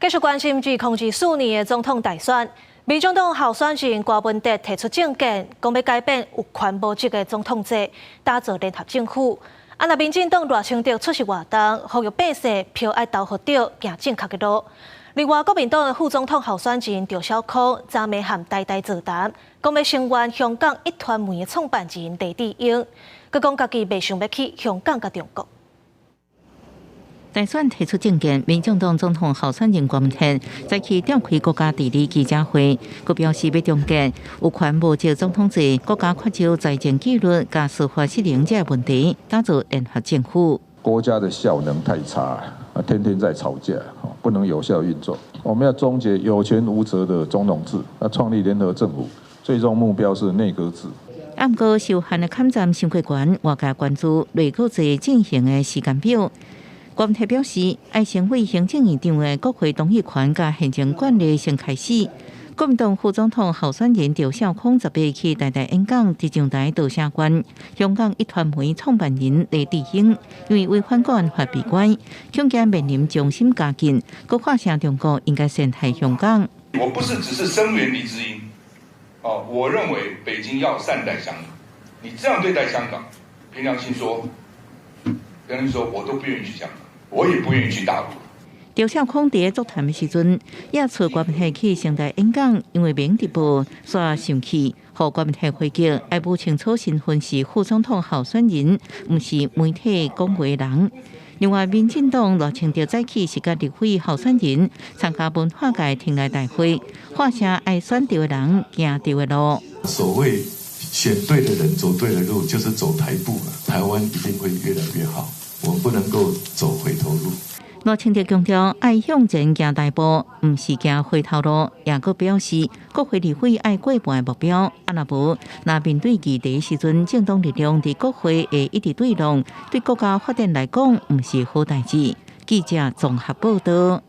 繼續關心2024年的總統大選，民眾黨候選人柯文哲提出政見，講欲改變有權無責的總統制，打造聯合政府。啊，若民進黨賴清德出席活動，呼籲百姓票愛投予對，行正確的路。另外，國民黨的副總統候選人趙小康昨暝和台大座談，講欲聲援香港壹傳媒的創辦人黎智英，閣講家己袂想欲去香港佮中國。大選提出政見，民進黨總統候選人柯文哲早起召開國家地理記者會，閣表示欲終結有權無責總統制，國家缺少財政紀律佮司法失靈這個問題，打造聯合政府。國家的效能太差，啊，天天在吵架，不能有效運作。我們要終結有權無責的總統制，要創立聯合政府，最終目標是內閣制。毋過受限的參戰傷過懸，外界關注內閣制進行的時間表。柯文哲表示，愛先為行政院長的國會同意權佮行政權力先開始。國民黨副總統候選人趙少康18去台大演講，佇上台多謝關香港壹傳媒創辦人黎智英，因為違反國安法被關，恐驚面臨終審監禁，閣發聲中國應該善待香港。我不是只是聲援黎智英，哦，我認為北京要善待香港。你這樣對待香港，憑良心說，憑良心說，我都不願意去香港。我也不願意去大陸。趙少康佇座談的時陣，也出郭文鐵去成大演講，因為免直播，煞生氣，予郭文鐵回擊，愛摸清楚身份是副總統候選人，毋是媒體講話人。另外，民進黨賴清德早起是佮立委候選人參加文化界聽來大會，發聲愛選對的人，行對的路。所謂選對的人，走對的路，就是走台步了。台灣一定會越來越好。我們不能夠走回頭路。賴清德強調，愛向前行大步，毋是行回頭路。也閣表示，國會立委愛過半的目標，啊若無，若面對議題時陣，政黨力量佇國會會一直對抗，對國家發展來講，毋是好代誌。記者綜合報道。